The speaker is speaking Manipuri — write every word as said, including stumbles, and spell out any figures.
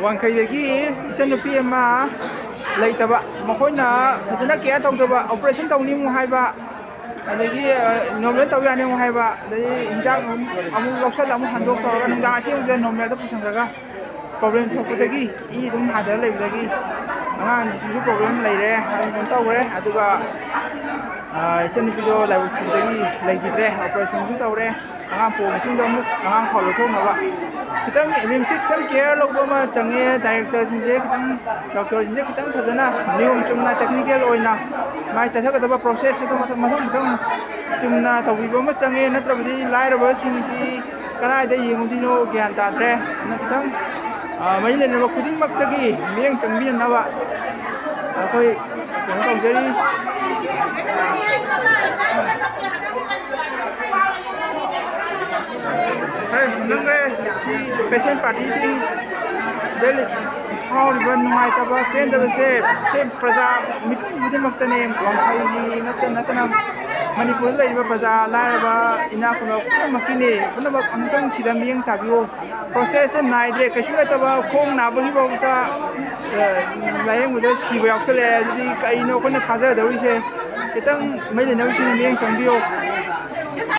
ꯋꯥꯡꯈꯩꯗꯒꯤ ꯏꯆꯟꯅꯨꯄꯤ ꯑꯃ ꯂꯩꯇꯕ, ꯃꯈꯣꯏꯅ ꯐꯖꯅ ꯀꯦꯌꯔ ꯇꯧꯗꯕ, ꯑꯣꯄꯔꯦꯁꯟ ꯇꯧꯅꯤ ꯑꯃꯨꯛ ꯍꯥꯏꯕ, ꯑꯗꯒꯤ ꯅꯣꯔꯃꯦꯜ ꯇꯧ ꯌꯥꯅꯤ ꯑꯃꯨꯛ ꯍꯥꯏꯕ, ꯑꯗꯩ ꯍꯤꯗꯥꯛ ꯑꯃꯨꯛ ꯑꯃꯨꯛ ꯂꯧꯁꯜꯂ ꯑꯃꯨꯛ ꯍꯟꯗꯣꯛ ꯇꯧꯔꯒ ꯅꯨꯡꯗꯥꯡ ꯑꯊꯦꯡꯕꯗ ꯅꯣꯔꯃꯦꯜꯗ ꯄꯨꯁꯟꯈ꯭ꯔꯒ ꯄ꯭ꯔꯣꯕ꯭ꯂꯦꯝ ꯊꯣꯛꯄꯗꯒꯤ ꯏ ꯑꯗꯨꯝ ꯍꯟꯊꯔ ꯂꯩꯕꯗꯒꯤ ꯑꯉꯥꯡꯁꯤꯁꯨ ꯄ꯭ꯔꯣꯕ꯭ꯂꯦꯝ ꯂꯩꯔꯦ, ꯑꯗꯨ ꯑꯗꯨꯝ ꯇꯧꯈ꯭ꯔꯦ꯫ ꯑꯗꯨꯒ ꯏꯆꯟꯅꯨꯄꯤꯗꯣ ꯂꯥꯏꯕꯛ ꯊꯤꯕꯗꯒꯤ ꯂꯩꯈꯤꯗ꯭ꯔꯦ, ꯑꯣꯄꯔꯦꯁꯟꯁꯨ ꯇꯧꯔꯦ꯫ ꯑꯉꯥꯡ ꯄꯣꯛꯂ ꯃꯇꯨꯡꯗ ꯑꯃꯨꯛ ꯑꯉꯥꯡ ꯐꯥꯎ ꯂꯧꯊꯣꯛꯅꯕ ꯈꯤꯇꯪ ꯔꯤꯝꯁꯁꯦ ꯈꯤꯇꯪ ꯀꯦꯌꯔ ꯂꯧꯕ ꯑꯃ ꯆꯪꯉꯦ꯫ ꯗꯥꯏꯔꯦꯛꯇꯔꯁꯤꯡꯁꯦ ꯈꯤꯇꯪ, ꯗꯣꯛꯇꯔꯁꯤꯡꯁꯦ ꯈꯤꯇꯪ ꯐꯖꯅ ꯅꯤꯌꯣꯝ ꯆꯨꯝꯅ ꯇꯦꯛꯅꯤꯀꯦꯜ ꯑꯣꯏꯅ ꯃꯥꯏ ꯆꯠꯊꯒꯗꯕ ꯄ꯭ꯔꯣꯁꯦꯁ ꯑꯗꯨ ꯃꯊꯪ ꯃꯊꯪ ꯃꯊꯪ ꯆꯨꯝꯅ ꯇꯧꯕꯤꯕ ꯑꯃ ꯆꯪꯉꯦ꯫ ꯅꯠꯇ꯭ꯔꯕꯗꯤ ꯂꯥꯏꯔꯕꯁꯤꯡꯁꯤ ꯀꯗꯥꯏꯗ ꯌꯦꯡꯉꯨꯗꯣꯏꯅꯣ ꯒ꯭ꯌꯥꯟ ꯇꯥꯗ꯭ꯔꯦ꯫ ꯑꯗꯨꯅ ꯈꯤꯇꯪ ꯃꯔꯤ ꯂꯩꯅꯕ ꯈꯨꯗꯤꯡꯃꯛꯇꯒꯤ ꯃꯤꯠꯌꯦꯡ ꯆꯪꯕꯤꯅꯅꯕ ꯑꯩꯈꯣꯏ ꯀꯩꯅꯣ ꯇꯧꯖꯔꯤ꯫ ꯈꯔ ꯍꯦꯟꯃꯟꯈ꯭ꯔꯦ꯫ ꯁꯤ ꯄꯦꯁꯦꯟ ꯄꯥꯔꯇꯤꯁꯤꯡ ꯗ ꯐꯥꯎꯔꯤꯕ ꯅꯨꯡꯉꯥꯏꯇꯕ ꯄꯦꯟꯗꯕꯁꯦ ꯁꯤ ꯄ꯭ꯔꯖꯥ ꯃꯤꯄꯨꯝ ꯈꯨꯗꯤꯡꯃꯛꯇꯅꯦ꯫ ꯋꯥꯡꯈꯩꯒꯤ ꯅꯠꯇ ꯅꯠꯇꯅ ꯃꯅꯤꯄꯨꯔꯗ ꯂꯩꯔꯤꯕ ꯄ꯭ꯔꯖꯥ, ꯂꯥꯏꯔꯕ, ꯏꯅꯥꯛ ꯈꯨꯟꯕ ꯄꯨꯝꯅꯃꯛꯀꯤꯅꯦ꯫ ꯄꯨꯝꯅꯃꯛ ꯑꯃꯨꯛꯇꯪ ꯁꯤꯗ ꯃꯤꯠꯌꯦꯡ ꯇꯥꯕꯤꯌꯨ꯫ ꯄ꯭ꯔꯣꯁꯦꯁꯁꯦ ꯅꯥꯏꯗ꯭ꯔꯦ꯫ ꯀꯩꯁꯨ ꯅꯠꯇꯕ ꯈꯣꯡ ꯅꯥꯕꯒꯤ ꯐꯥꯎꯕꯗ ꯂꯥꯏꯌꯦꯡꯕꯗ ꯁꯤꯕ ꯌꯥꯎꯁꯜꯂꯛꯑꯦ꯫ ꯑꯗꯨꯗꯤ ꯀꯩꯅꯣ ꯑꯩꯈꯣꯏꯅ ꯊꯥꯖꯗꯧꯔꯤꯁꯦ? ꯈꯤꯇꯪ ꯃꯔꯤ ꯂꯩꯅꯕꯁꯤꯡꯅ ꯃꯤꯠꯌꯦꯡ ꯆꯪꯕꯤꯌꯣ꯫